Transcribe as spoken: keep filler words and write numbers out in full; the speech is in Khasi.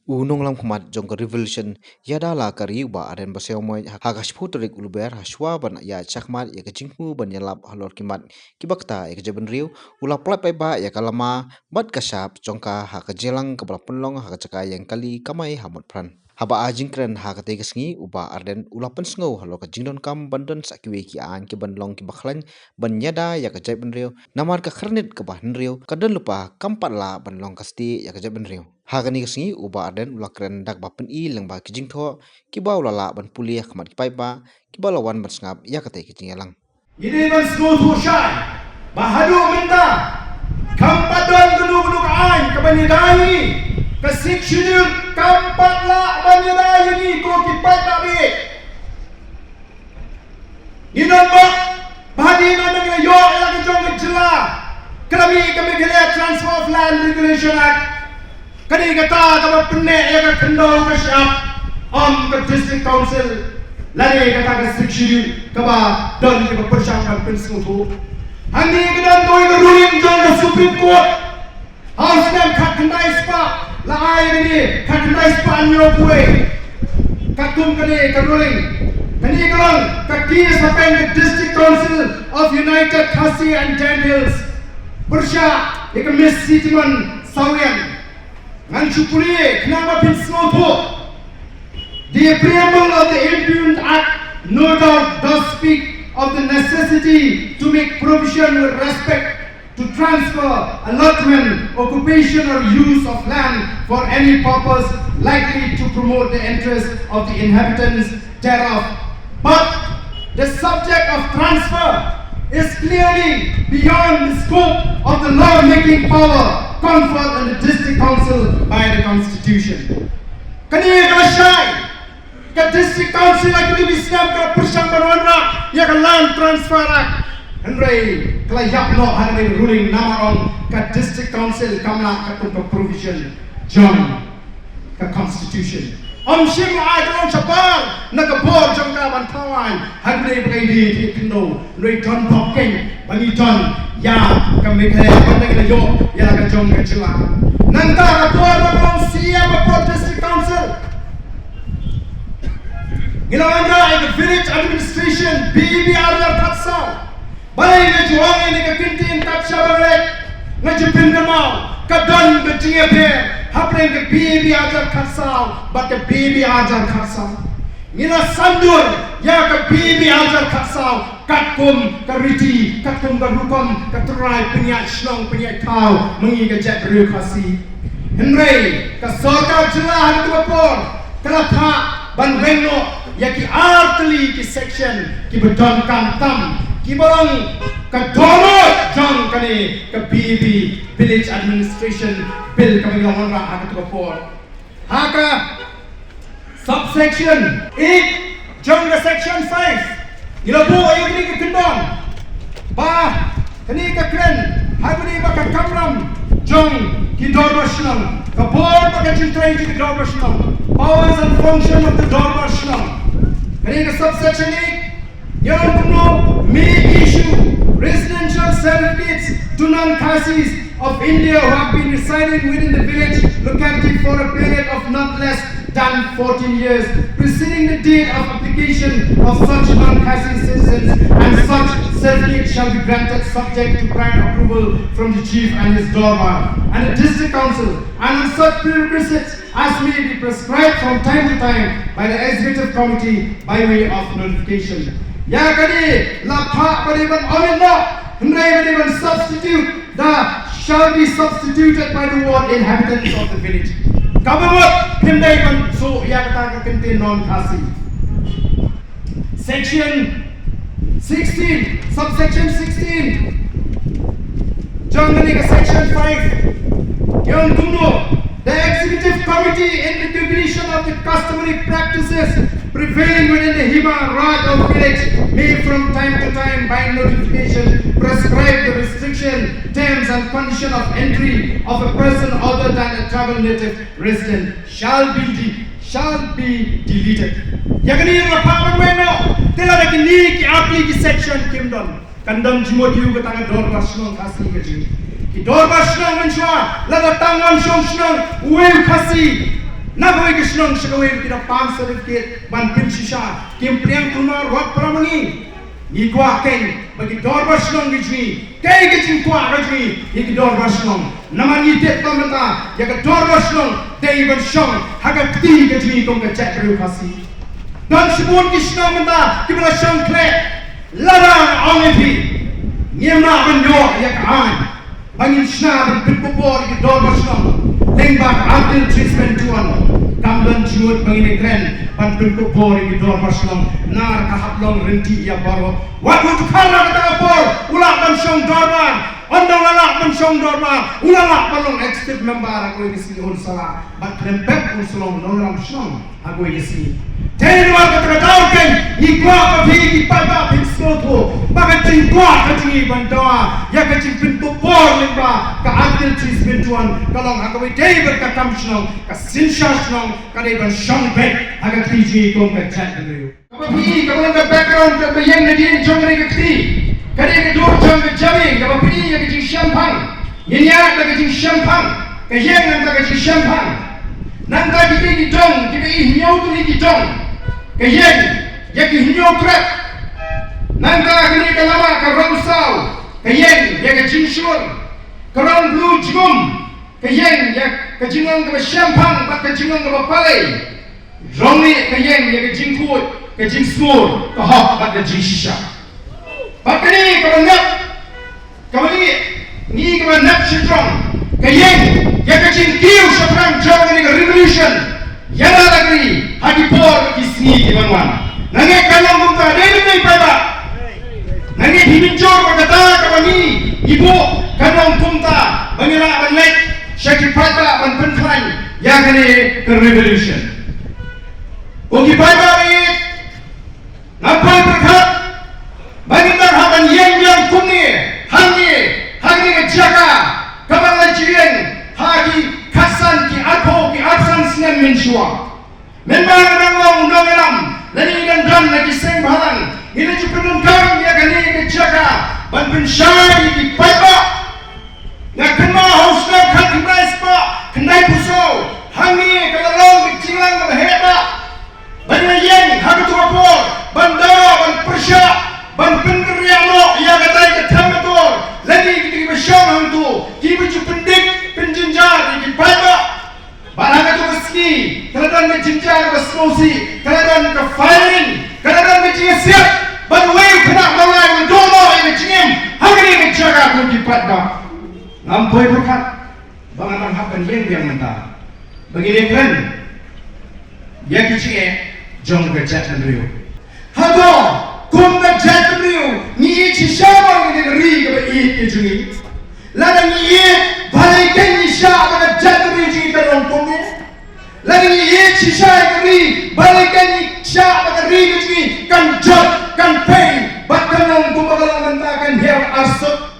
U nonglam khmat jong ka revolution ïada la ka ri u Bah Ardent Basaiawmoit ha ka shiphew tarik u Lber, ha shuwa ban ïa shakmat ïa ka jingthmu ban ïalap halor ki mat kiba kta ïa ka jaitbynriew, u la pyllait paidbah ïa ka lama bad ka shap jong ka ha ka jingïalang kaba la pynlong ha ka jaka ïeng kali kamai ha Motphran. Haba ai jingkren ha katei ka sngi, u Bah Ardent u la pynsngew halor ka jingdonkam ban don sa kiwei ki aiñ kiban long kiba khlaiñ ban ïada ïa ka jaitbynriew, namar ka khyrnit kaba hynriew ka don lypa kam pat lah ban long ka stieh ïa ka jaitbynriew. Ha kane ka sngi, u Bah Ardent u la kren da kaba pyni lyngba ki jingthoh kiba u la lah ban pule ha khmat ki paidbah kiba la wan ban sngap ïa katei ka jingïalang. Ngi dei ban sngewthuh shai ba haduh mynta kam pat don kano kano ka aiñ kaban ïada ïa ngi. Ka Sixth Schedule kam pat lah ban ïada ïa ngi ko ki paidbah. Ngi don bok ba hadien nangta ngi la ïoh ïa la ka jong ka jylla, ka la mih ka Meghalaya Transfer of Land Regulation Act. Ka dei kata kaba pynneh ïa ka khyndew ka shyiap, ym ka District Council lane kata ka Sixth Schedule kaba don kiba pyrshang ban pynsngewthuh. Hangne ka don kawei ka ruling jong ka Supreme Court ha u snem khatkhyndai spah, la ai ïa kane khatkhyndai spah hynñiewphew wei. Katkum kane ka ruling, kane ka long ka case hapdeng ka District Council of United Khasi and Jaintia Hills pyrshah ïa ka Miss Sitiman Sawriang. Ngan shu pule khnang ba phin sngewthuh. The preamble of the Impeachment Act no doubt does speak of the necessity to make provision with respect to transfer, allotment, occupation or use of land for any purpose likely to promote the interests of the inhabitants thereof. But the subject of transfer is clearly beyond the scope of the law-making power conferred on the District Council by the Constitution. Kane ka la shai, ka District Council ha kine ki snem ka la pyrshang ban wanrah ïa ka Land Transfer Act. Hynrei ka la ïap noh ha kane ka ruling namar ong ka District Council kam lah katkum ka provision jong ka Constitution. Ym shym la ai ka long shabar na ka bor jong ka ban thaw aiñ ha kane ba ka ïadei ïa ki khyndew. Hynrei don bok keiñ ba ngi don ïa ka Meghalaya ban da ngi la ïoh ïa la ka jong ka jylla. Nangta ka bor ba ka long C E M hapoh District Council. Ngi la wanrah ïa ka Village Administration, B A B arhajar khatsaw. Balei nga ju ong ïa kane ka kyntien kat shaba nga leit? Nga ju pynkynmaw, ka don ka jingïapher hapdeng ka B A B arhajar khatsaw bad ka B A B arhajar khatsaw. Ngi la saiñdur ïa ka B A B arhajar khatsaw katkum ka riti, katkum ka rukom ka trai pynïaid shnong pynïaid thaw ma ngi ka jaitbynriew Khasi. Hynrei ka sorkar jylla ha katu ka por ka la phah ban weng noh ïa ki artylli ki section kiba donkam tam, kiba long ka dohnud jong kane ka B A B, Village Administration Bill, kaba ngi la wanrah ha katu ka por. Ha ka subsection eight jong ka section five, ngi la buh ïa kane ka kyndon ba kane ka kren ha kane ba ka kamram jong ki dorbar shnong, ka bor bad ka jingtrei jong ki dorbar shnong, powers and function of the dorbar shnong. Kane ka subsection eight, ngi ong kumno, may issue residential certificates to non-Khasis of India who have been residing within the village locality for a period of not less than fourteen years preceding the date of application of such non-Khasi citizens, and such certificate shall be granted subject to prior approval from the chief and his dorbar and the district council, and on such prerequisites as may be prescribed from time to time by the executive committee by way of notification. Ïa kane la phah ba dei ban omit noh, hynrei ba dei ban substitute, the shall be substituted by the word inhabitants of the village. Kaba mut phim dei ban shu ïa kata ka kyntien non-Khasi. Section sixteen, subsection sixteen jong kane ka section five, ngi ong kumno, the executive committee, in recognition of the customary practices prevailing within the Hima Raj or village, may from time to time by notification prescribe the restriction, terms and condition of entry of a person other than a tribal native resident shall be de- shall be deleted. Ïa kane la phah ban weng noh. Te lada kine ki artylli ki section kim don, kan don jingmut ïa kata ka dorbar shnong Khasi ka jong ngi. Ki dorbar shnong mynshuwa, lada tang wan shong shnong uwei u Khasi, Na kawei ka shnong sha kawei ki da pan certificate ban pynshisha, kim pdiang kulmar wat para ma ngi. Ngi kwah kein ba ki dorbar shnong ki jong ngi, kaei ka jingkwah ka jong ngi ïa ki dorbar shnong. Namar ngi tip ba mynta ïa ka dorbar shnong dei ban shong ha ka kti ka jong ngi kum ka jaitbynriew Khasi. Don shibun ki shnong mynta kiba la shong khleh. Lada ong ïa phi, ngim lah ban ïoh ïa ka aiñ ba ngin shna ban pynkup bor ïa ki dorbar shnong lyngba ka Article three seventy-one, kam don jingmut ba ngin ïakren ban pynkup bor ïa ki dorbar shnong. Namar ka hap long ryntih ïa baroh. Wat u dkhar na kata ka por u lah ban shong dorbar, ynda u la lah ban shong dorbar u la lah ban long executive member ha kawei ka sngi, un sa lah ban khlem pep, un sa long nongïalam shnong ha kawei ka sngi. Te namar kata ka daw kein ngi kwah ba phi ki paidbah phin sngewthuh ba ka jingkwah ka jong ngi ban dawa ïa ka jingpynkup bor lyngba ka Article three seventy-one ka long ha kawei de bad ka kam shnong, ka synshar shnong ka dei ban shong beit ha ka kti jong ngi kum ka jaitbynriew. Kaba phi, kaba long ka background kaba ïeng nadien jong kane ka kti, ka dei ka dur jong ka jabieng, kaba phi ïa ka jingshemphang. Ngin ïa ka jingshemphang, ka ïeng nangta ka jingshemphang. Nangta kita ki dong, kita i hynñiew tylli ki dong, ka ïeng ïa ki hynñiew krep. Nangta kane ka lama ka rong saw, ka ïeng ïa ka jingshur. Ka rong blue jingum, ka ïeng ïa ka jinglong kaba shemphang bad ka jinglong kaba palei. Rong lieh ka ïeng ïa ka jingkhuid, ka jingsngur, ka hok bad ka jingshisha. Bad kane kaba nep, kaba lieh, ngi kaba nep shajrong, ka ïeng ïa ka jingkiew shaphrang jong kane ka revolution. Ïa la ka ri ha ki por ki sngi ki ban wan. Nga ngeit kan long kumta, dei ne em paidbah? Nga ngeit hi mynjur ba kata kaba ngi, ngi buh kan long kumta ba ngi lah ban leit sha ki paidbah ban pynkhlaiñ ïa kane ka revolution. Ko ki paidbah, nga poi pyrkhat ba ngin dang hap ban ïeng biang kumne hangne ha kane ka jaka kaba la ju ïeng ha ki khatsan, ki arphew, ki arphew san snem mynshuwa. Mynba nga dang long u nongïalam lane ngi dang don ha ki seng bhalang, ngi la ju pyndonkam ïa kane ka jaka ban pynshai ïa ki paidbah. Nga kynmaw ha u snem khatkhyndai spah khyndaiphew saw, hangne ka la long ka jingïalang kaba heh bah ba ngi la ïeng ha kato ka por ban dawa, ban pyrshah, ban pynkynriah noh ïa katai ka them ka tor lane kita kiba shong hangto kiba ju pyndik pynjynjar ïa ki paidbah. Bad ha kato ka sngi ka la don ka jynjar kaba sngewsih, ka la don ka firing, ka la don ka jingïasiat ban wei u khynnah Mawlai u la duh noh ïa ka jingim ha kane ka jaka, ko ki paidbah. Ngam poi pyrkhat ba ngan nang hap ban ïeng biang mynta ba ngin ïakren ïa ki jingeh jong ka jaitbynriew. Hato kum ka jaitbynriew ngi ïeit shisha ba ngi dei ka ri kaba ïeit ka jong ngi? Lada ngi ïeit, balei kein ngi shah ba ka jaitbynriew jong ngi kan long kumne? Lada ngi ïeit shisha ïa ka ri, balei kein ngi shah ba ka ri ka jong ngi kan jot, kan pei bad kan long kumba ka long mynta, kan hiar arsut?